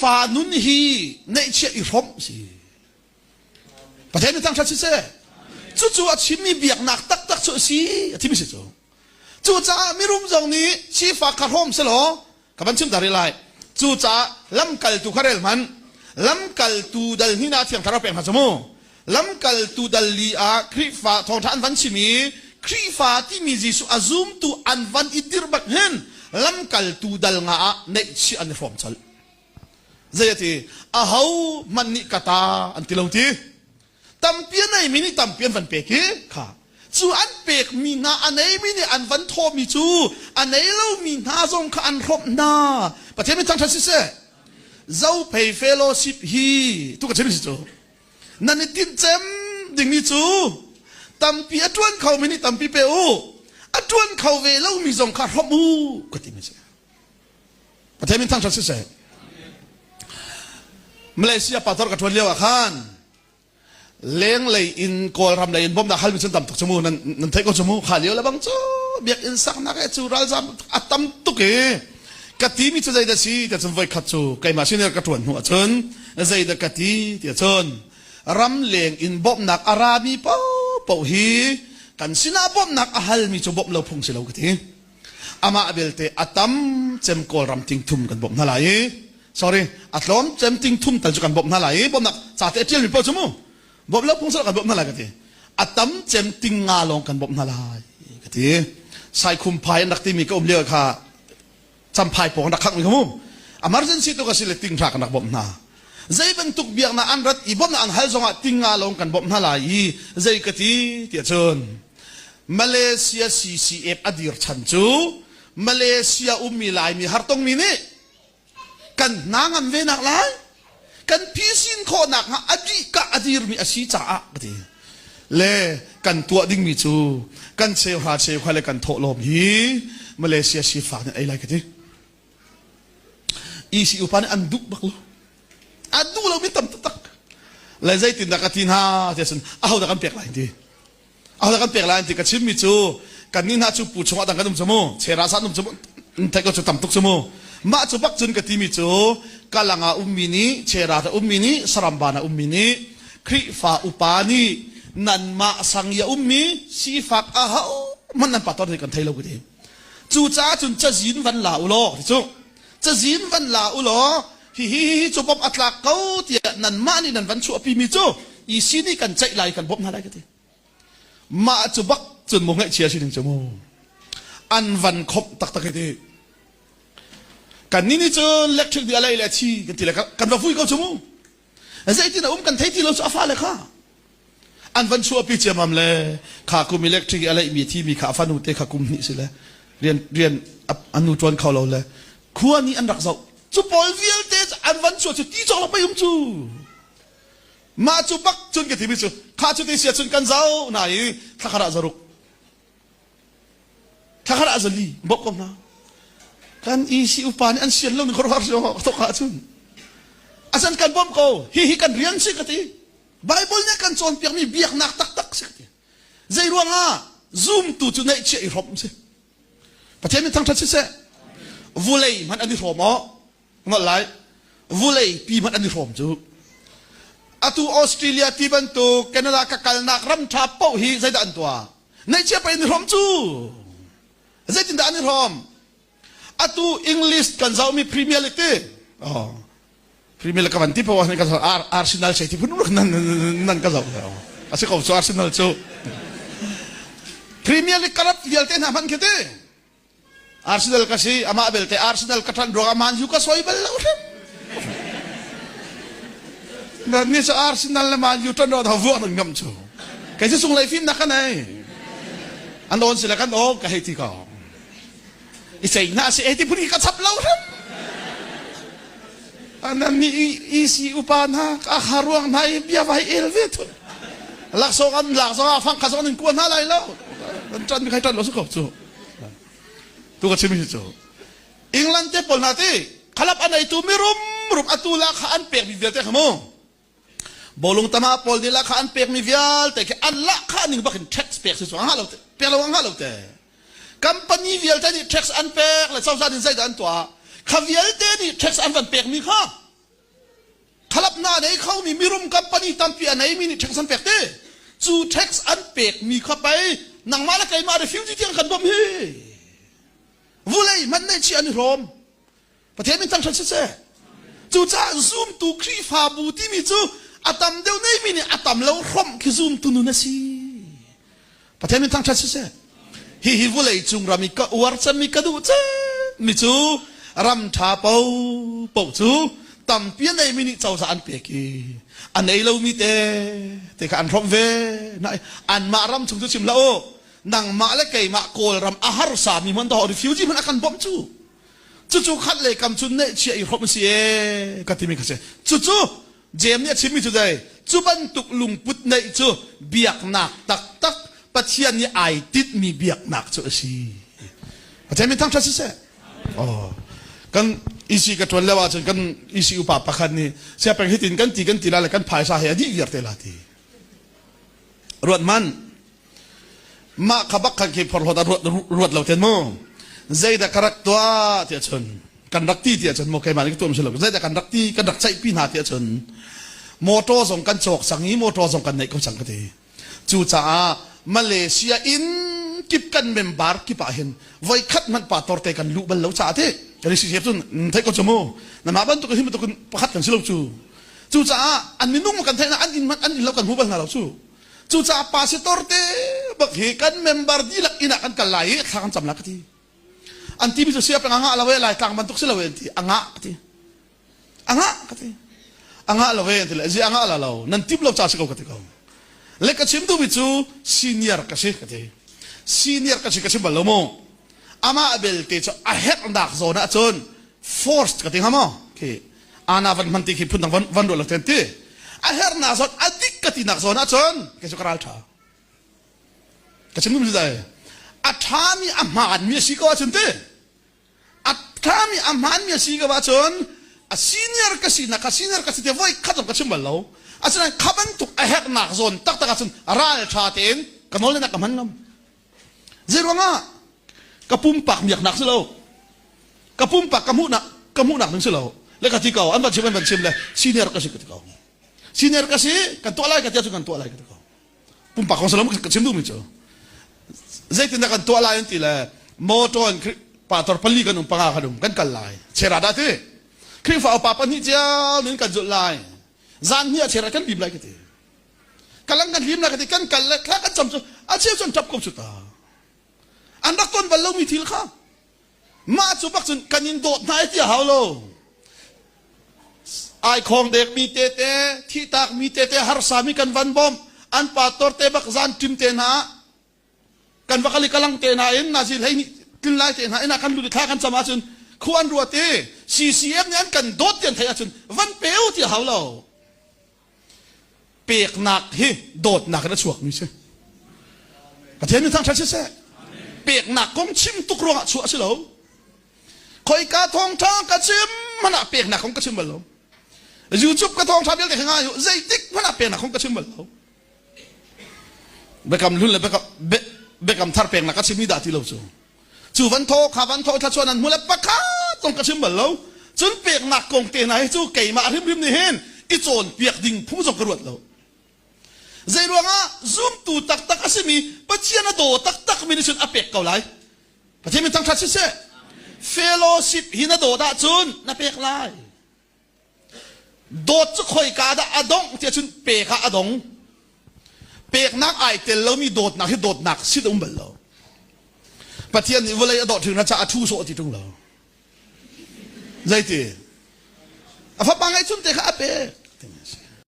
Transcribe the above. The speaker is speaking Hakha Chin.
Khrihfa nun hi neihchiah i hrawmh si. Pathian nih thangṭhat siseh. Cucu a chimmi biaknak taktak cu a si a thimi si cu. Cucaah mirum zong nih sifak kha hrawm selaw ka van chim ta rih lai. Cucaah lamkaltu kha rel hmanh. Lamkaltu dal hnih ah Thiang Thlarau pek hna cu mu. Lamkaltu dal li ah Khrihfa thawngṭha an van chim i Khrihfa timi Jesuh a zumtu an van i dirh bak hin lamkaltu dal nga ah neihchih an i hrawm colh. Zei a ti? Aho hmanh nih ka ta an ti lo ti. Tampi a neimi nih tampi an van pek i kha cu an pekmi hna a neimi nih an van thawhmi cu a nei lomi hna zong kha an hrawmh hna. Pathian min thangṭhat siseh. Zophei fellowship hi tu ka chim si cu nan i tinh cem dingmi cu tampi a ṭuan khomi nih tampi pe u a ṭuan kho ve lomi zong kha hrawmh u ka timi si. Pathian min thangṭhat siseh. Malaysia pastor ka ṭuan lio ah khan lenglei in Kawlram lei in bawmhnak halmi cun tam tuk cu mu nan nan theih ko cu mu kha lio le bang cu biakinn saknak he cu ralzam a tam tuk i ka timi cu zeidah si tiah cun voikhat cu keimah senior ka ṭuan hnu ahcun zeidah ka ti tiah cun ramleng in bawmhnak a rami paohpaoh hi kan sinah bawmhnak a halmi cu bawmh lo phung si lo ka ti. Amah belte a tam cem Kawlram tingthum kan bawmh hna lai i sorry a tlawm cem tingthum tal cu kan bawmh hna lai i bawmhnak ca te a ṭialmi paoh cu mu bawmh lo phung kan bawmh hna lai ka ti a tam cem ting nga lawng kan bawmh hna lai ka ti saikhum phai an rak timi ka um lio kha champhai pawng an rak khangh mi kha mu emergency tu ka si le ting hra kan rak bawmh hna zei bantuk biaknak an rat i bawmhnak an hal zongah ting nga lawng kan bawmh hna lai i zei ka ti tiah cun Malaysia CCF a dir chan cu Malaysia ummi Laimi hartongmi nih kan hna ngam ve nak lai kan phisin khawhnak hnga a dih ka a dirmi a si caah ka ti le kan tuah dingmi cu kan cheuhra cheukha le kan thawhlawm hi Malaysia sifak nih ei lai ka ti EC upa nih an duh bak lo an duh lomi tam taktak le zeitindah ka ti hna tiah cun aho dah kan pek lai ti Ahodah kan pek lai an ti ka chimmi cu kannih hna cu pu chungah dang kan um cu mu chera sa um cu mu theih ko cu tam tuk cu mu mah cu bak cun ka timi cu kalang ah ummi nih chera ta ummi nih saramban ah ummi nih Khrihfa upa nih nanmah sang i a ummi sifak a ho hmanh nan pastor nih kan thei lo ka ti cucaah cun cazin van la u law ti cu cazin van la u law hihi hihi cu bawmh a tlak ko tiah nanmah nih nan van chuahpimi cu EC nih kan ceih lai kan bawmh hna lai ka ti mah cu bak cun mu ngaihchia si ding cu mu an van khomh taktak hi ti kan ni nih cun electric nih a lei le a thi kan ti le kan va vui ko cu mu zeitin a um kan thei ti lo cu a fale kha an van chuahpi ciamam le kha kum electric i a leihmi thimi kha a fanu te kha kum hnih si le rian rian a nu ṭuan kho lo le khua nih an rak zoh cu pawl vialte an van chuah cu ti cawk lo pei um cu mah cu bak cun ka timi cu kha cu ti sia cun kan zoh na i thlakhat ah zaruk thlakhat ah zali bok ko hna kan EC upa nih an sian lo ni khor har tok ah cun asan kan bawmh ko hi hi kan rian si ka ti Bible nih kan cawnpiakmi biaknak taktak si ka ti zei ruangah zumtu cu neihchiah i hrawmh si Pathian min thangṭhat siseh vulei hmanh an i hrawm aw nolh lai vulei pi hmanh an i hrawm cu atu Australia ti bantuk Canada ka kalnak ram ṭha paoh hi zeidah an tuah neihchiah pei an i hrawm cu zeitindah an i hrawm atu English kan zohmi Premier League ti oh Premier League ka van ti paoh ah ka Arsenal sei ti phun nan nan ka zoh a si ko cu Arsenal cu Premier League ka rat vialte hna hman khi ti Arsenal ka si amah belte Arsenal ka ṭan ruangah Man U ka soi bal lo hrim na ni cu Arsenal le Man U ṭan ruangah vuak nan ngam cu kei cu sunglei fimnak ka nei an on sila kan aw ka hei ti ko i ceih hna si ti phun hi ka chap lo hrim nan nih EC upa hna a kha ruang hna i bia vai el ve thun laksawng an lak zong ah fang kha zong in kua hna lai lo kan ṭan mi khai ṭan lo su ko cu tu ka chim hi cu England te pawl hna ti khalap an ei tu mi rum rum atu la kha an pek mi vialte kha mu Bawlung tama pawl nih lahkhah an pekmi vialte khi an lahkhah ning bak in tax pek si cu a ngah lo te pek lo a ngah lo te company vialte nih tax an pek le cozah nih zeidah an tuah kha vialte nih tax an van pekmi kha. Rumnak nei khomi mirum company tampi a neimi nih tax an pek te. Cu tax an pekmi kha pei nangmah le keimah refugee tiang kan bawmh hi. Vulei hmanh neih chih an i hrawm. Pathian min thangṭhat siseh. Cucaah zumtu Khrihfabu timi cu a tam deuh neimi nih a tam lo hrawmh khi zumtu nun a si. Pathian min thangṭhat siseh. Hihi vulei cung ram i ka uar cemmi ka duh cemmi cu ram ṭha paohpaoh cu tampi a neimi nih cozah an pek i a nei lomi te te kha an hrawmh ve. Anmah ram chung cu chim hlah u. Nangmah le keimah Kawlram a harsami hmanh dawh refugee hmanh a kan bawmh cu. Cucu khat le kam cu neihchia i hrawmh a si ee ka timi kha si. Cucu Jeim nih a chimmi cu zei? Cu bantuk lungput neih cu biaknak taktak Pathian nih ai tinhmi biaknak cu a si. Pathian min thangṭhat siseh. Oh. Kan EC ka ṭuan lio ahcun kan EC upa pakhat nih siapeng hitin kan ti kan ti la le kan phaisa he a dih viar te la ti. Ruat man. Mah kha bak khan khi phorhlawt ah ruat, ruat lo ten mu. Zeidah ka rak tuah tiah cun kan rak ti tiah cun maw keimah nih ka tuah si lo zeidah kan rak ti kan rak ceihpi hna tiah cun motor zong kan cawk cang i motor zong kan neih ko cang ka ti. Cucaah Malaysia inn kip kan member kip ah hin voi khat hmanh pastor te kan luh bal lo caah ti kan i si cun theih ko cu mu namah bantuk hi bantuk pakhat kan si lo cu cucaah an minung kan theih na an inn hmanh an inn lo kan hmu bal hna lo cu Cucaah pastor te bak hi kan member dihlak inn ah kan kal lai i thla kan cam la ka ti. An timi cu sia peng a ngah lo e Laitlang bantuk si lo e an ti. A ngah ka ti. A ngah ka ti. A ngah lo e an ti le zi a ngah la lo nan tim lo ca si ko ka ti ko. Le ka chim duhmi cu senior ka si ka ti. Senior ka si ka chim bal lo mu. Amah belte cu a herhnak zawn ah cun forced ka ti hnga maw? Khi ana van hman ti khi phun dang van van ruah lo ten ti a hernak zawn a dik ka tinak zawn ahcun kei cu ka ral ṭha ka chim dum dai a ṭhami a hmaanmi a si ko ahcun ti a ṭhami a hmaanmi a si ko ahcun a senior ka sinak ka senior ka si te voi khat zong ka chim bal lo asinain kha bantuk a herhnak zawn taktak ahcun ral ṭha tein ka nawl na ka hman ngam Zeiruangah ka pumpak miaknak si lo. Ka pumpak ka hmuhnak ka hmuhnak ding si lo. Le ka ti ko an van chim an van chim le senior ka si ka ti ko. Senior ka si kan tuah lai ka ti ahcun kan tuah lai ka ti ko. Pumpak kong salam ka chim duhmi cu. Zeitindah kan tuah lai an ti le motor in pastor pali kan um panga kan um kan kal lai. Chera dah ti. Khrihfa upa pahnih cio nin kan zulh lai. Zan hnih ah chera kan bim lai ka ti. Kalang kan hlim la ka ti kan kal le thla kan cam cu a cheu cun ṭap ko cu ta. An rak ton bal lomi thil kha mah cu bak cun kan in dawt hna i ti a hau lo. Ai khong dekmi tete, thihtakmi tete, harsami kan van bawmh, an pastor te bak zan ṭim te hna kan va kal i kalang te hna in nazi hlei nih tlin lai te hna in ah kan lut i thla kan cam ahcun khu an ruat i CCM nih an kan dawt ti an theih ahcun van pe u ti a hau lo. Peknak hi dawtnak in a chuakmi si. Pathian min thangṭhat siseh. Peknak kong chim tuk ruangah chuah a si lo. Khoika thawngṭha ka chim hmanh ah peknak kong ka chim bal lo. YouTube ka thawngṭha vialte kha ngai u zeitik hmanh ah peknak kong ka chim bal lo. Biakam hlun le biakam thar peknak ka chimmi dah ti lo cu. Cu van thaw kha van thaw thluachuah nan hmu le pakhat zong ka chim bal lo. Cun peknak kong te hna hi cu keimah hrimhrim nih hin i cawnpiak ding phung zong ka ruat lo. Zei ruangah zumtu taktak a simi Pathian a daw taktak mi nih cun a pek ko lai. Pathian min thangṭhat siseh. Fellowship hi na dawt ahcun na pek lai. Dawt cu khoika dah a dongh tiah cun pek ah a dong. Peknak ai tel lomi dawtnak hi dawtnak si um bal lo. Pathian nih vawlei a dawt hringhran caah a ṭhu sawh ti ṭung lo. Zeiti? A fapa ngeihchun te kha a pek.